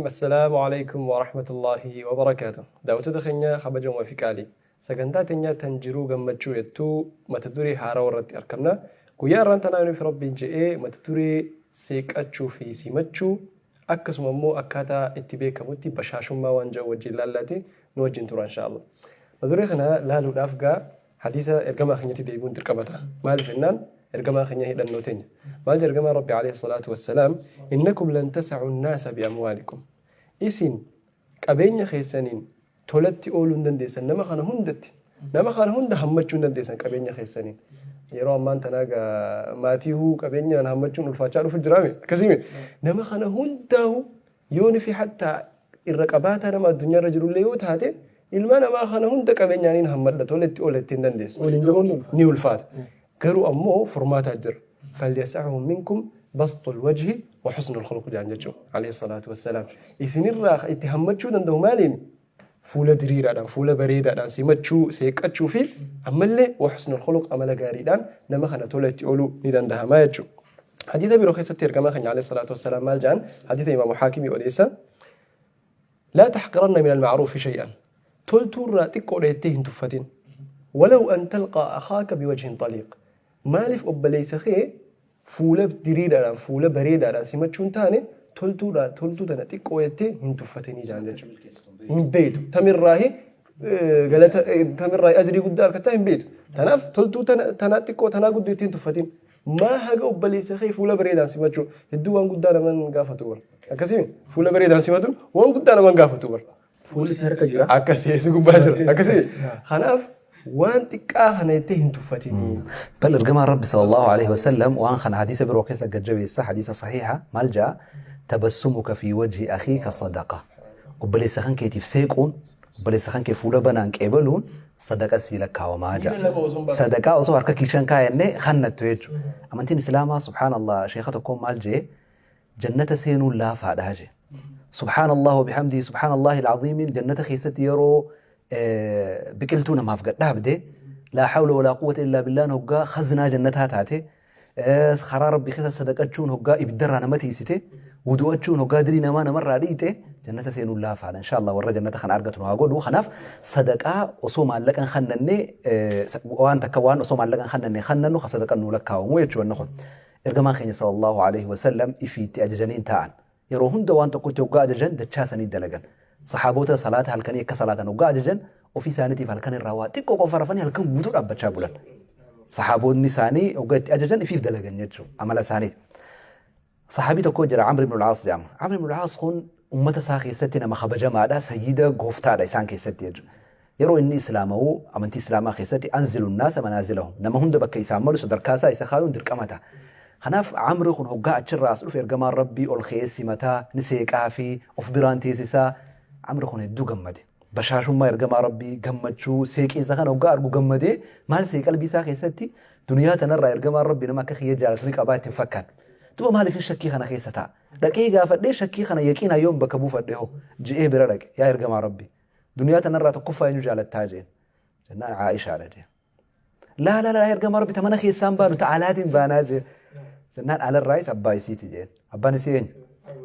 Assalaamu Aleykum Warahmatullaahi Wabarakaatuh. Daawwattoota keenya kabajamoo fi qaalii. Sagantaa teenya tan jiruu gammachuu jettu mata duree haarawa irratti arkamna. Guyyaa har'aan tanaa nuuf Rabbiin je'ee mata duree seeqachuu fi simachuu akkasuma immoo akkaataa itti beekamutti bashaashummaa waan jedhu wajjin laallaati nu wajjin tura inshaallah. Mata duree kana laaluudhaaf gaa Hadiisa ergamaa keenyatti deebi'uun dirqama ta'a. Maaliif jennaan ergamaa keenya hidhannoo teenya. Maal jedha ergamaan Rabbi alayhi salaatu wassalaam innakum lan tasa'u naasa bi'amwaalikum. Isin qabeenya keessaniin tolatti ooluu hin dandeessan nama kana hundatti. Nama kana hunda hammachuu hin dandeessan qabeenya keessaniin. Yeroo ammaan tanaa gaa maatiihuu qabeenyaan hammachuun ulfaachaa dhufu jiraame akkasii nama kana hundaahu Yooni fi hattaa irra qabaataa nama addunyaa irra jirullee yoo taate ilma namaa kana hunda qabeenyaaniin hammadha tole itti oola itti hin dandeessu. Waliin gahuun ni ulfaata. Ni ulfaata. Garuu ammoo furmaataa jira. Falyasa'uhum minkum basxul wajhi wa husnul khuluq jedhan jechuudha. Alayhi salaatu wassalaam. Isinirraa itti hammachuu danda'u maaliin? Fuula diriiraadhaan, fuula bareedaadhaan simachuu, seeqqachuu fi ammallee wa husnul khuluq amala gaariidhaan nama kana tola itti ooluu ni danda'ama jechuudha. Hadiisa biroo keessatti ergamaa keenya alayhi salaatu wassalaam maal jedhan? Hadiisa imaamu Haakimii odeessa. Laa taxqiranna min alma'ruufi shay'an. Toltuurraa xiqqoodha jettee hin tuffatin. Walaw an talqaa akhaaka biwajhin xaliiq. Maaliif obboleessa kee fuula diriiraadhaan, fuula bareedaadhaan simachuu hin taane toltuudhaan toltuu tana xiqqoo jettee hin tuffatinii jedhan jechuudha. Hin beektu. Tamirraahi galata tamirraahi ajrii guddaa argattaa hin beektu. Tanaaf toltuu tana tanaa xiqqoo tanaa guddoo ittiin tuffatin. Maa haga obboleessa kee fuula bareedaan simachuu hedduu waan guddaa naman gaafatu bar. Akkasii fuula bareedaan simatuun waan guddaa naman gaafatu bar. Fuulli si harka jira. Akkasii si gubbaa jira. Akkasii kanaaf waan xiqqaa kana jettee hin tuffatinii. Bal ergamaan Rabbi sallallahu alaihi wasallam waan kana hadiisa biroo keessa gad jabeessa hadiisa sahiha maal ja'a tabassumuka fi wajhi akhiika sadaqa obboleessa kan keetiif seequun obboleessa kan kee fuula banaan qeebaluun sadaqa sii lakkaawamaa ja'a. Sadaqaa osoo harka kiishan kaayannee kannattu jechuudha. Amantiin Islaamaa subhaanallah sheeka tokkoon maal jee Jannata seenuun laafaadha je. Subhaanallah wa bihamdihi subhaanallahi al'aziimiin jannata keessatti yeroo biqiltuu namaaf gad dhaabde laa hawla walaa quwwata illaa billaan hoggaa khaznaa jannataa taate karaa rabbii keessa sadaqachuun hoggaa ibiddarraa nama tiisite wudu'achuun hoggaa dilii namaa namarraa dhiite jannata seenuun laafaadha inshaallah warra jannata kana argatu nu haa godhu kanaaf sadaqaa osoo maallaqan kannanne waan takka waan osoo maallaqan kannanne kannannu ka sadaqan nuu lakkaawamu jechuudha kun Ergamaan keenya sallallaahu aleyhi wa sallam ifii itti ajajanii hin taa'an. Yeroo hunda waan tokkotti hoggaa ajajan dachaa sanii dalagan. Sahaabota salaata halkanii akka salaatan hoggaa ajajan ofii isaaniitiif halkan irraa waa xiqqoo qofa rafanii halkan guutuu dhaabbachaa bulan. Sahaabonni isaanii hoggaa itti ajajan ifiif dalagan jechuudha amala isaaniiti. Sahaabii tokko jira Amr ibn al-Aas jedhama. Amr ibn al-Aas kun ummata isaa keessatti nama kabajamaadha, sayyida gooftaadha isaan keessatti jechuudha. Yeroo inni Islaamawu amantii Islaamaa keessatti anzilu nnaasa manaazilahum nama hunda bakka isaan malu sadarkaa isaa isa kaayuun dirqama ta'a. Kanaaf Amri kun hoggaa achirraa as dhufe ergamaan Rabbii ol ka'ee simataa, ni seeqaafi, of biraan teessisaa. Amri kun hedduu gammade. Bashaashummaa ergamaa Rabbii, gammachuu, seeqiinsa kana hoggaa argu gammadee maal se'e qalbii isaa keessatti duniyaa tanarraa ergamaan Rabbii nama akka kiyya jaalatu ni qabaa itti hin fakkaanne. Duuba maaliifin shakkii kana keessa ta'a? Dhaqee gaafadhee shakkii kana yaqiinaan yoon bakka buufadhe hoo? Je'ee bira dhaqe. Yaa ergamaa Rabbii! Duniyaa tanarraa tokkoffaa eenyu jaalattaa jeen. Jennaan Aa'ishaadha jeen. Laa laa laa ergamaa Rabbi ta mana keessaan baanu ta alaatiin baanaa jeen. Jennaan alarraayis abbaa isiiti jeen. Abbaan isii eenyu?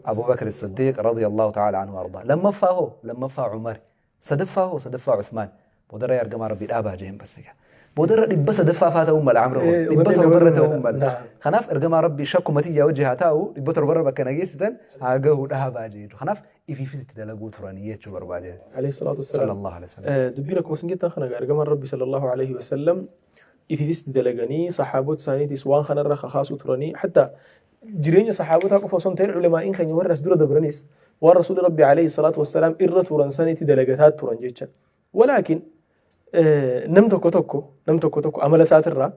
Abuu Bakr Siddiiq radiyallahu ta'ala anhu ardaa. Lammaffaa hoo? Lammaffaa Umar. Sadaffaa hoo? Sadaffaa Uthmaan. Boodarra yaa ergamaa Rabbii dhaabaa jeen bas egaa. Boodarra 700 faa ta'uu mala Amri kun. 700rra ta'uu mala. Kanaaf ergamaa Rabbii shakkuma tiyyaa wajji haa taa'u 700rra bakka na geessitan haa gahu dhaabaa jeen. Kanaaf ifiifis itti dalaguu turanii jechuu barbaade. Alayhi salaatu wassalaam. Sallallahu alaihi wasallam. Dubbiin akkuma isin jettan kana ergamaan Rabbi sallallahu alaihi wasallam ifiifis itti dalaganii saxaabota isaaniitis waan kanarra kakaasuu turanii hatta jireenya saxaabotaa qofa osoo hin ta'in ulamaa'iin keenya warra as dura dabranis waan rasuulli Rabbi alayhi salaatu wassalaam irra turan sanitti dalagataa turan jecha. Walaakin nam tokko tokko nam tokko tokko amala isaatirraa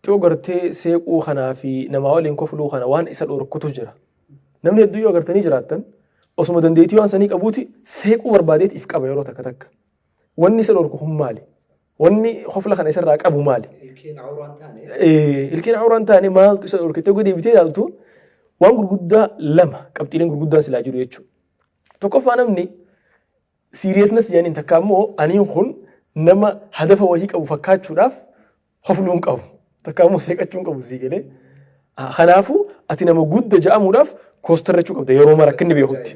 xiqqoo gartee seequu kanaa fi namaa waliin kofluu kana waan isa dhorkutu jira. Namni hedduu yoo agartanii jiraattan osuma dandeettii waan sanii qabuuti seequu barbaadeet if qaba yeroo takka takka. Wanni isa dhorku kun maali? Wanni kofla kana isarraa qabu maali? Ilkeen awuraan taane maaltu isa dhorkite yoo deebitee ilaaltu waan gurguddaa lama qabxiileen gurguddaan silaa jiru jechuudha. Tokkoffaa namni seriousness jedhaniin takka immoo aniin kun nama hadafa wahii qabu fakkaachuudhaaf kofluu hin qabu. Takka immoo seeqachuu hin qabu sii galee. Kanaafuu ati nama gudda ja'amuudhaaf koostarrachuu qabda yeroo mara akka inni beekutti.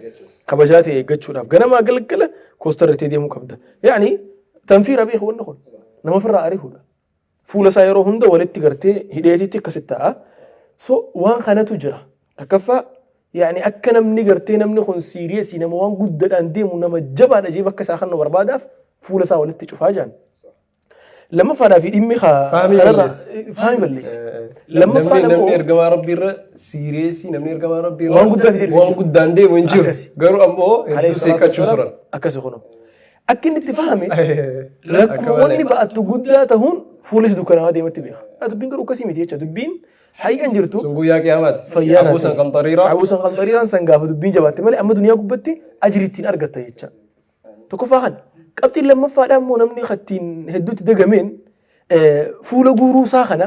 Kabajaa ta'e eeggachuudhaaf ganamaa galgala koostarratee deemuu qabda. Yaani tanfiira beeku wanni kun nama ofirraa ari'uudha. Fuula isaa yeroo hunda walitti gartee hidheetitti akkasitti ta'a. So waan kanatu jira. Takkaffaa, yaani akka namni gartee namni kun siiriyeesii nama waan guddaadhaan deemu, nama jabaadha jee bakka isaa kan nu barbaadaaf fuula isaa walitti cufaa jaan. Lammaffaadhaa fi dhimmi Faamii kanarraa balleessa. Faamii balleessa. Lammaffaan Namni ammoo ergamaa rabbii irra siireesii, namni ergamaa rabbii irra waan guddaa fidee waan guddaan deemu hin jiru. Akkasi. Garuu ammoo hedduu Alayhi salaatu seeqachuu wassalaam turan. Akkasi kunoo. Akka inni itti fahame Akka rakkoo malee. wanni ba'attu guddaa tahuun fuulis dukkanaawaa deematti beeka. Dubbiin garuu akkasii miti jecha, dubbiin haqiqan jirtu. Sun guyyaa qiyaamaati. Fayyaa Abuusan qamxariiraa. Abuusan qamxariiraan san gaafa dubbiin jabaatte malee amma duniyaa gubbatti ajiri ittiin argatta jecha. Tokkoffaa kana. Qabxiin lammaffaadhaa immoo namni ittiin hedduutti dagameen fuula guuruu isaa kana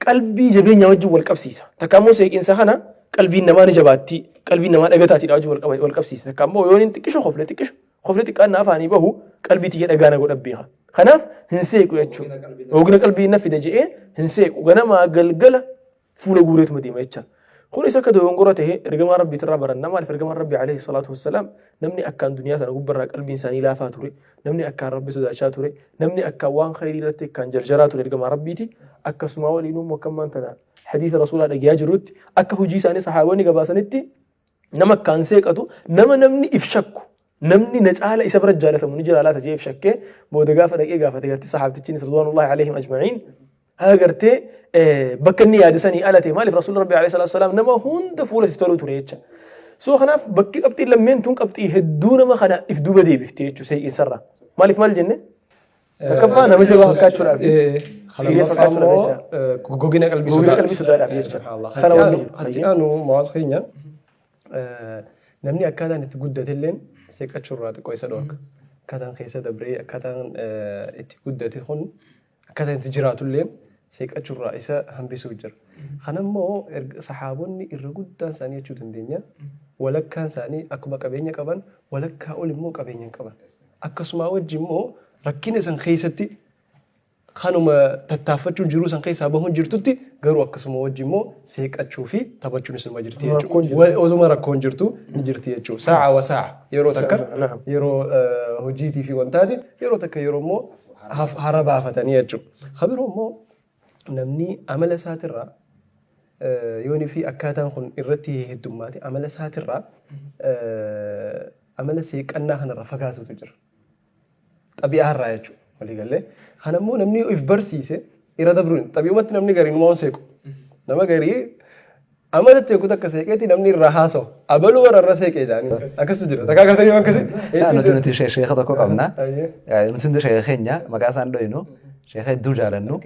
qalbii jabeenyaa wajjin wal qabsiisa. Takka immoo seeqinsa kana qalbiin namaa ni jabaatti, qalbiin namaa dhagataatiidha wajjin wal qabsiisa. Takka immoo yoo inni xiqqisho kofle, xiqqisho kofle xiqqaan na afaanii bahu qalbii tiyya dhagaa na godha beeka. Kanaaf hin seequ jechuudha. Hoogna qalbii na fida je'ee hin seequ. Ganamaa galgala fuula guureetuma deema jecha. Kunis akka dogongora ta'e ergamaa Rabbiitirraa baranna. Maaliif? Ergamaan Rabbi alayhi salaatu wassalaam namni akkaan duniyaa tana gubbarraa qalbiin isaanii laafaa ture, namni akkaan Rabbi sodaachaa ture, namni akkaan waan khayrii irratti akkaan jarjaraa ture ergamaa Rabbiiti. Akkasuma waliin immoo akka ammaan tana hadiisa Rasuulaa dhagayaa jirrutti, akka hojii isaanii sahaabonni gabaasanitti, nama akkaan seeqatu, nama namni if shakku, namni na caala isa bira jaalatamu ni jira laata jee if shakkee booda gaafa dhaqee gaafate gartee sahaabtichi ridwaanullahi alayhim ajma'iin haga gartee bakka inni yaade sanii ala ta'e. Maaliif? Rasuulli Rabbi alayhi salaatu wasalaam nama hunda fuula itti toluu ture jecha. So kanaaf bakki qabxii lammeen tun qabxii hedduu nama kana if duuba deebifte jechuudha seeqinsarraa. Maaliif maal jenne? Takkaffaa nama jabaa fakkaachuudhaaf. Serious Lammaffaa fakkaachuudhaaf immoo jecha. gogina qalbii Gogina sodaa. qalbii sodaadhaaf jecha. Subhanallah. Kana wanni jiru. Hatti aanu mawaas keenya namni akkaataan itti guddate illeen seeqachuu irraa xiqqoo isa dhorka. Akkaataan keessa dabree, akkaataan itti guddate kun, akkaataan itti jiraatu illeen seeqachuu irraa isa hambisuu jira. Kanammoo sahaabonni irra guddaan isaanii jechuu dandeenya. Walakkaan isaanii akkuma qabeenya qaban, walakkaa ol immoo qabeenya hin qaban. Akkasuma wajji immoo rakkina san keessatti kanuma tattaaffachuun jiruu san keessaa bahuun jirtutti, garuu akkasuma wajji immoo seeqachuu fi taphachuun isinuma jirti Rakkoon jechuudha. Osuma rakkoon jirtu ni jirti jechuudha. Saa'a wa saa'a, yeroo takka Naam. yeroo hojiitii fi wantaati, yeroo takka yeroo immoo hara baafatanii jechuudha. Kabiroo immoo namni amala isaatirraa yoonii fi akkaataan kun irratti heddummaate amala isaatirraa amala seeqannaa kanarraa fagaatutu jira. Xabi'aarraa jechuudha waliigallee. Kana immoo namni if barsiise irra dabruun xabi'umatti namni gariin waan seequ. Nama garii amala teeku takka seeqeeti namni irraa haasawu. Abaluu warra irra seeqee jedhanii. Akkasu jira. Takkaa agartanii waan akkasii? Nuti sheeka tokko qabna. Ayyee. Nuti hundi sheeka keenya maqaa isaan dhoyinu, sheeka hedduu jaalannu.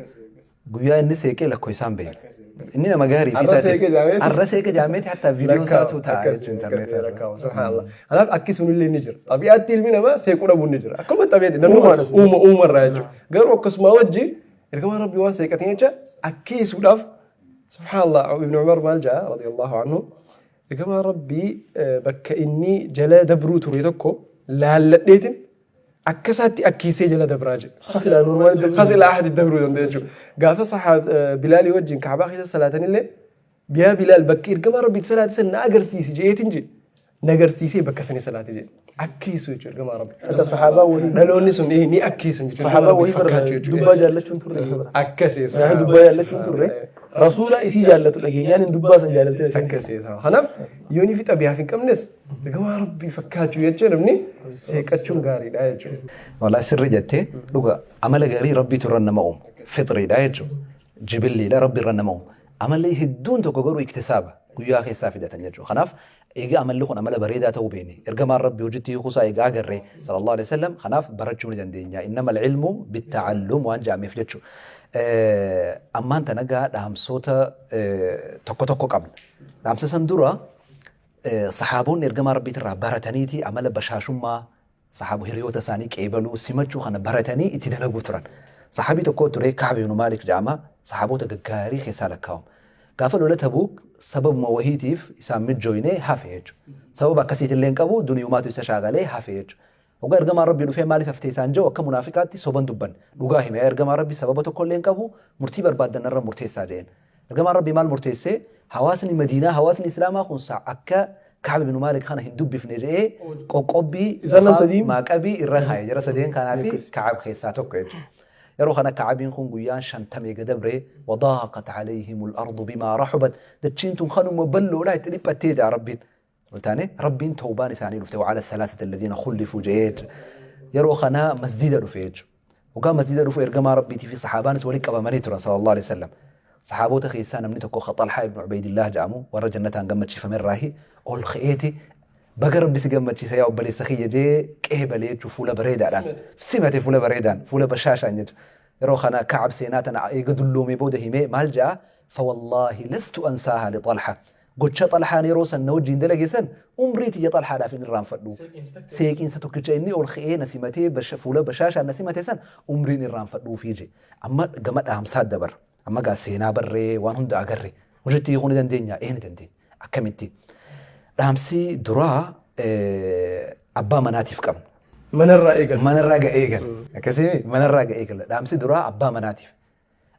Guyyaa inni seeqee lakkoo isaan beekna. Inni nama gaarii fi Arra isaatiif. seeqee jaameeti. Arra seeqee jaameeti, hatta viidiyoon isaatu ta'a jechuun intarneetii irra. Lakkaa'u, subhanallah. Kanaaf akki sunillee ni jira. Xabi'aatti ilmi namaa seequu dhabuun ni jira. Akkuma xabi'aatti namni Uumaadha sun. uuma uumarraa jechuudha. Garuu akkasuma wajji ergamaan Rabbii waan seeqatiin jecha akkeessuudhaaf, subhanallah, Ibn Umar maal jedha radiyallahu anhu? Ergamaan Rabbii bakka inni jala dabruu ture tokko laalladheetin akka isaatti akkeessee jala dabraa jedhe. Silaa normaal dabru. Kasilaa ahadi dabruu danda'a jechuudha. Gaafa saxaab Bilaalii wajjin Kaabaa keessa salaatanillee, "Yaa Bilaal, bakki ergamaa Rabbii itti salaate san na agarsiisi" jeetiin jedhe. Na agarsiisee bakka sanii salaate jedhe. Akkeessu jechuudha ergamaa Rabbii. Hatta sahaabaa waliin Dhaloonni sun ni akkeessan jechuudha. Sahaabaa Ergamaa wayii Rabbii bara fakkaachuu jechuudha. dubbaa jaallachuun turre. Akkasii. Yaa dubbaa jaallachuun turre. Rasuula isii jaallatu dhageenyaan hin dubbaa san jaallattee. Akkasii. Kanaaf yoonii fi xabiyaaf hin qabnes ergamaa Rabbii fakkaachuu jechuun namni seeqachuun gaariidha jechuudha. Walaa sirri jettee, dhuga amala gaarii Rabbiitu irra nama uumu. Fixriidha jechuudha. Jibilliidha, Rabbi irra nama uumu. Amalli hedduun tokko garuu iktisaaba guyyaa keessaa fidatan jechuudha. Kanaaf egaa amalli kun amala bareedaa ta'uu beekne. Ergamaan Rabbi hojiitti hiikuusaa egaa agarre sallallahu alaihi wasallam, kanaaf barachuu ni dandeenya. Innama ilmu bitta'allum waan jedhameef jechuudha. Ammaan tana gaa dhaamsota tokko tokko qabna. Dhaamsa san dura saxaaboonni ergamaa Rabbiitirraa barataniiti amala bashaashummaa saxaabo hiriyoota isaanii qeebaluu simachuu kana baratanii itti dalaguu turan. Saxaabii tokko ture, Ka'b ibn Maalik jedhama. Saxaaboota gaggaarii keessaa lakkaa'ama. Gaafa lola Tabuuk sababuma wahiitiif isaan mijjooyne hafe jechuudha. Sababa akkasiitillee hin qabu, duniyumaatu isa shaagalee hafe jechuudha. Hoggaa ergamaan Rabbii dhufee maaliif haftee isaan jedhu, akka munaafiqaatti soban dubban. Dhugaa hime: "Yaa ergamaa Rabbii, sababa tokkollee hin qabu, murtii barbaaddan narra murteessaa" jedheen. Ergamaan Rabbii maal murteessee? Hawaasni Madiinaa, hawaasni Islaamaa kun akka Ka'ab ibn Maalik kana hin dubbifne jedhee qoqqobbii Isaan nam sadii? maaqabii irra kaaye jara sadeen kanaa fi Ka'ab keessaa tokko jechuudha. Yeroo kana Ka'abiin kun guyyaan 50 eega dabre wadaaqat alayhim al-ardu bimaa rahubat dachiin tun kanuma bal'oodha itti dhiphattee jedha Rabbiin. Taane Rabbiin tawbaan isaanii dhufte wacala thalathati alladhiina khullifu jedhee yeroo kana masjida dhufe jechuudha. Hoggaa masjida dhufu ergamaa Rabbiitii fi sahaabaanis walitti qabamanii turan sallallahu alaihi wasallam. Sahaabota keessaa namni tokko Xalhaa ibn Ubaydillah jedhamu warra jannataan gammachiifame irraahi ol ka'eeti baga Rabbi si gammachiisa yaa obboleessa kiyya jee qeebalee jechuun fuula bareedaadhaan simate fuula bareedaan fuula bashaashaan jechuudha. Yeroo kana Ka'ab seenaa tana eega dulloomee booda himee maal jedha fawallaahi lastu ansaaha li Xalha. Gocha Xalhaan yeroo san na wajjin dalage san umrii tiyya Xalhaadhaaf hin irraanfadhu. Seeqiinsa tokkicha inni ol ka'ee na simatee fuula bashaashaan na simate san umriin irraanfadhuufii je. Amma gama dhaamsaa dabar. Amma gaa seenaa barree waan hunda agarre. Hojiitti hiikuu ni dandeenya? Ee ni dandeenya. Akkamitti? Dhaamsi duraa abbaa manaatiif qabna. Manarraa eegala. Manarraa ga eegala. Akkasii manarraa ga eegala. Dhaamsi duraa abbaa manaatiif.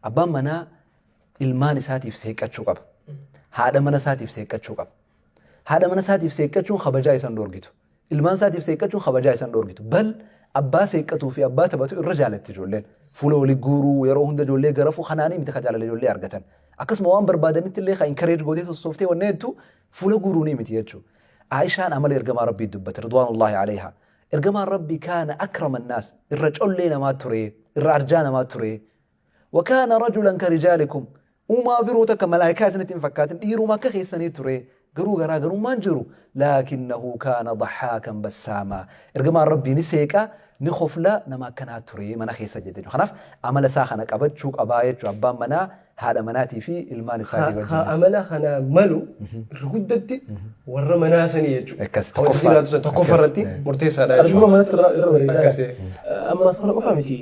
Abbaan manaa ilmaan isaatiif seeqqachuu qaba. Haadha mana isaatiif seeqqachuu qaba. Haadha mana isaatiif seeqqachuun kabajaa isan dhoorgitu. Ilmaan isaatiif seeqqachuun kabajaa isan dhoorgitu. Bal abbaa seeqqatuu fi abbaa taphatu irra jaalatti ijoolleen. Fuula walii guuruu yeroo hunda ijoollee garafuu kanaanii miti ka jaalala ijoollee argatan. Akkasuma waan barbaadanitti illee ka encourage gootee sossooftee wanneen jettu fuula guuruunii miti jechuudha. Aishaan amala ergamaa Rabbii dubbate ridwaanullahi alayha. Ergamaan Rabbii kaana akrama naas irra collee namaa ture irra arjaa namaa ture. Wakaana rajulan ka rijaalikum uumaa biroo takka malaayikaa isinitti hin fakkaatin dhiiruma akka keessanii ture garuu garaagarummaan jiru laakinnahu kaana dahaakan bassaamaa ergamaan Rabbii ni seeqa ni kofla nama akkanaa ture mana keessa jette jechuudha. Kanaaf amala isaa kana qabachuu qabaa jechuudha abbaan manaa haadha manaatii fi ilmaan isaatii wajjin. Haa amala kana malu irra guddatti warra manaa sanii jechuudha. Akkas, Hojii tokkoffaa. jiraatu san tokkoffaa irratti murteessaadha Arjuma jechuudha. manatti irra bareedaa. Akkasii. Amma sana qofa miti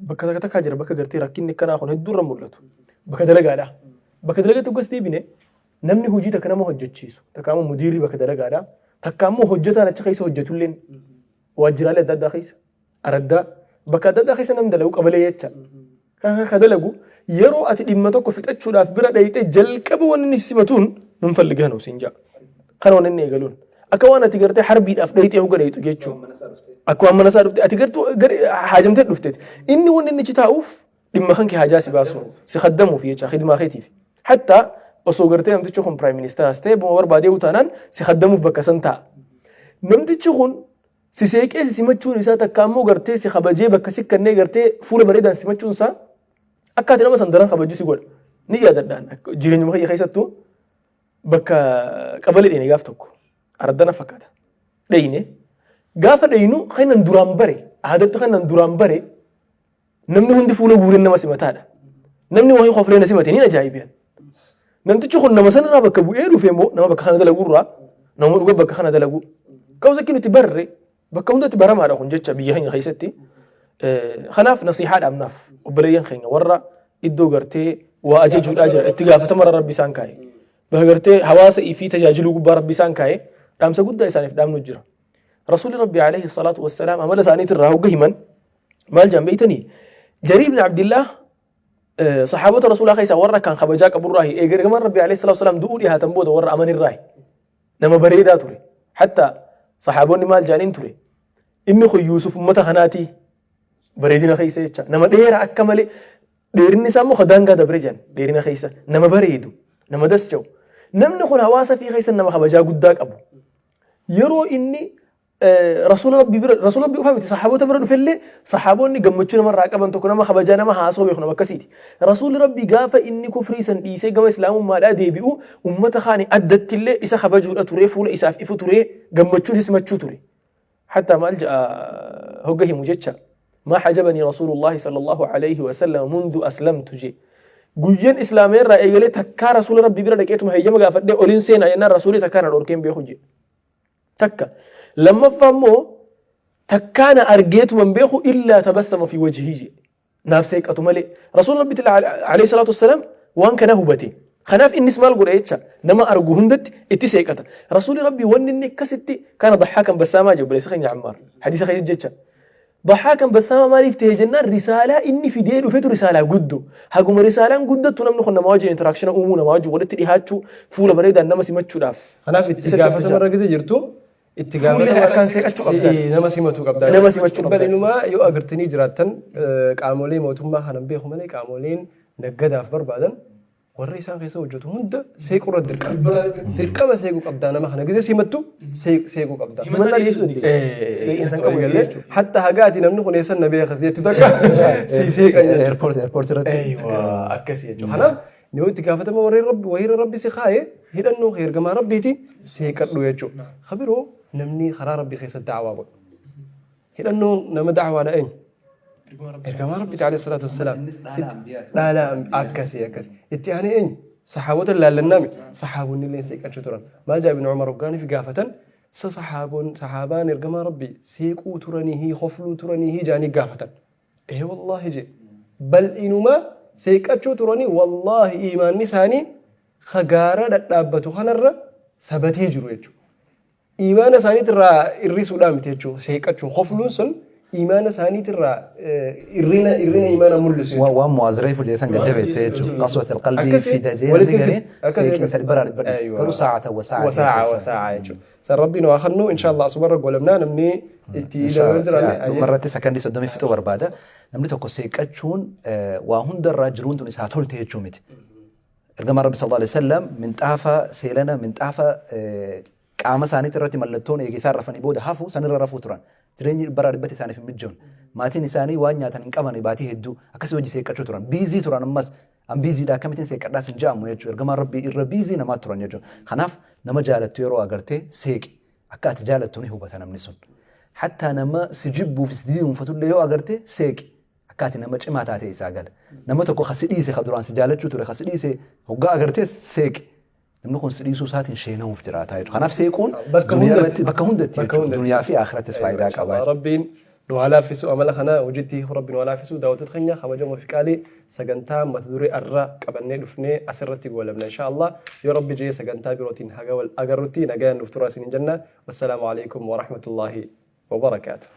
bakka takka takkaa jira bakka gartee rakkinni akkanaa kun hedduu irra mul'atu. Bakka dalagaadha. Bakka dalagaatti hoggas deebine namni hojii takka nama hojjechiisu takka ammoo mudiirri bakka dalagaadha. Takka ammoo hojjetaan achi keessa hojjetulleen waajjiraalee adda addaa keessa araddaa bakka adda addaa keessa namni dalagu qabalee jecha. Kan ka dalagu yeroo ati dhimma tokko fixachuudhaaf bira dhayxee jalqaba wanni inni simatuun nun falliganu siin ja'a. Kana wanni inni eegaluun. Akka waan ati gartee harbiidhaaf dhayxee hogga dhayxu jechuudha. Akka waan mana isaa dhufte ati gartuu haajamtee dhufteeti. Inni wanni inni achi taa'uuf dhimma kan kee haajaa si baasu si khaddamuuf jecha khidmaa keetiif. Hatta osoo gartee namtichi kun prime ministeraas ta'e buma barbaadee utaanaan si khaddamuuf bakka san taa'a. Namtichi kun si seeqee si simachuun isaa takka ammoo gartee si kabajee bakka si kennee gartee fuula bareedaan simachuun isaa akka ati nama san daran kabaju si godha. Ni yaadadhaan jireenyuma kiyya keessattuu bakka qabalee dheene gaaf tokko araddana fakkaata. Dheeyne gaafa dheeynu kan nan duraan bare aadatti kan nan duraan bare namni hundi fuula guureen nama simataadha. Namni wahii koflee na simate ni ajaa'iban. Namtichi kun nama sanarraa bakka bu'ee dhufe immoo nama bakka kana dalagu irraa nama dhuga bakka kana dalagu. Ka'umsa akki nuti barre bakka hundatti baramaadha kun jecha biyya keenya keessatti. Kanaaf nasihaa dhaabnaaf obboleeyyan keenya warra iddoo gartee waa ajajuudhaa jira itti gaafatama rabbi isaan kaa'e. Bakka gartee hawaasa ifii tajaajiluu gubbaa rabbi isaan kaa'e dhaamsa guddaa isaaniif dhaamnu jira. Rasuulli Rabbi alayhi salaatu wassalaam amala isaaniitirraa hogga himan maal jedhan beektanii? Jariir ibn Abdillaah saxaabota rasuulaa keessaa warra kan kabajaa qaburraahi eega ergamaan Rabbi alayhi salaatu wassalaam du'uu dhiyaatan booda warra amanirraahi nama bareedaa ture. Hatta saxaabonni maal jedhaniin ture? Inni kun Yuusuf ummata kanaatii bareedina keessa jecha nama dheeraa akka malee dheerinni isaa immoo daangaa dabre jedhan dheerina keessa nama bareedu nama das jedhu. Namni kun hawaasa fi keessa nama kabajaa guddaa qabu. Yeroo inni rasuula rabbii bira rasuula rabbii qofa miti saxaabota bira dhufellee saxaabonni gammachuu namarraa qaban tokko nama kabajaa nama haasoo beeku nama akkasiiti. Rasuulli rabbii gaafa inni kufrii san dhiisee gama islaamummaadhaa deebi'u ummata kaani addattillee isa kabajuudha ture fuula isaaf ifu ture gammachuun simachuu ture. Hatta maal ja'a hogga himu jecha ما حجبني رسول الله صلى الله عليه وسلم منذ أسلمت جي guyyaan islaamee irraa eegalee takkaa rasuula rabbii bira dhaqeetuma heeyyama gaafadhee oliin seenaa jennaan rasuulli takkaa na dhorkeen beeku jee. Takka. Lammaffaa immoo takkaa na argeetuma hin beeku illaa tabassama fi wajhii jee. Naaf seeqatu malee. Rasuulli rabbi alayhi salaatu wassalaam waan kana hubate. Kanaaf innis maal godha jecha nama argu hundatti itti seeqata. Rasuulli rabbii wanni inni akkasitti kana dahaakan bassaamaa jedhu obboleessa keenya Ammaar. Hadiisa keessa jecha. Dahaakan bassaamaa maaliif ta'e jennaan, risaalaa inni fidee dhufetu risaalaa guddoo. Haguma risaalaan guddattu namni kun nama wajjin interaction uumuu, nama wajjin walitti dhihaachuu, fuula bareedaan nama simachuudhaaf. Kanaaf itti Isatti gaafatama hojjeta. irra gise jirtu itti Fuulli gaafatama akkaan seeqachuu qabda. Nama simatu qabda. Nama simachuu qabda. Bal'inumaa yoo agartanii jiraattan, qaamolee mootummaa kanan beeku malee, qaamoleen naggadaaf barbaadan warra isaan keessa hojjetu hunda seequu irratti dirqama. Dirqama seequu qabdaa, nama kana gise simattu seequu qabda. Himannaa dhiyeessuu dandeessa. Seeqinsa hin qabu jechuudha. Hatta hagaati namni kun eessan na beeka jettu takka si seeqan jechuudha. Airport irratti. Akkasii jechuudha. Kanaaf yoo itti gaafatama warreen Rabbi wahiira Rabbi si kaa'e, hidhannoo kee ergamaa Rabbiiti seeqadhu jechuudha. Kabiroo namni karaa Rabbii keessatti da'awaa godhu. Hidhannoo nama da'awaadha eenyu? Ergamaa Rabbiiti alayhi salaatu wassalaam. Dhaala akkasii akkasii. Itti aanee eenyu? Saxaabota laallannaami. Saxaabonni illee seeqachuu turan. Maal jaa Ibn Umar hoggaaniif gaafatan, sa saxaaboon saxaabaan ergamaa Rabbii seequu turanii, hofluu turanii jaanii gaafatan. Ee wallaahi jee. Bal'inumaa seeqachuu turanii, wallaahi imaanni isaanii gaara dhadhaabbatu kanarra sabatee jiru jechuudha. Imaana isaaniitirraa hir'isuudhaan miti jechuudha. Seeqachuun, hofluun sun imaana isaaniitirraa hir'ina imaana mul'isu. Waan Mu'aaz reefu jedhe san gad jabeesse jechuudha. Qaswat alqalbii Akkasii, fida jee walitti namni gariin akkasii, seeqinsa dhibbarraa dhibba dhiisa. Aywa. Garuu saa'ata wa saa'a. Wasaa'a wasaa'a jechuudha. San Rabbiin waa kennu inshallah asumarra golamnaa, namni itti ilaaluu jiraanne. Dhumarratti sakandii 30 fixuu barbaada. Namni tokko seeqachuun waa hundarraa jiruun tun isaa tolte jechuu miti. Ergamaan Rabbi sallallahu alaihi wasallam minxaafa seelana, minxaafa qaama isaaniitti irratti mallattoon eegee isaan rafanii booda hafu sanirra rafuu turan. Jireenyi dhibbarraa dhibbatti isaaniif hin mijoon. Maatiin isaanii waan nyaatan hin qaban baatii hedduu, akkasii hojii seeqachuu turan. Busy turan ammas. An busydha, akkamittiin seeqadhaas hin ja'amu jechuudha. Ergamaan Rabbii irra busy namaa turan jechuudha. Kanaaf nama jaalattu yeroo agartee seeqi. Akka ati jaalattu ni hubata namni sun. Hattaa nama si jibbuuf si diinfatullee yoo agarte seeqi. Akka ati nama cimaa taate isaa gala. Nama tokko ka si dhiise, ka duraan si jaalachuu ture ka si dhiise hoggaa agartees seeqi. Namni kun si dhiisuu isaatiin sheena'uuf jiraata jechuudha. Kanaaf seequun Bakka duniyaa hundatti. irratti, bakka hundatti Bakka jechuudha. hundatti. Duniyaa fi akhirattis faayidaa qaba. Rabbiin nu haa laaffisu amala kana hojiitti hiikuu, Rabbi nu haa laaffisu. Daawwattoota keenya kabajamoo fi qaalii, sagantaa mata duree arra qabannee dhufnee asirratti goolabna insha Allah. Yoo Rabbi jee sagantaa birootiin haga wal agarrutti nagayaan nuuf turaa isiniin jenna. Wassalaamu alaikum warahmatullaahi wabarakaatu.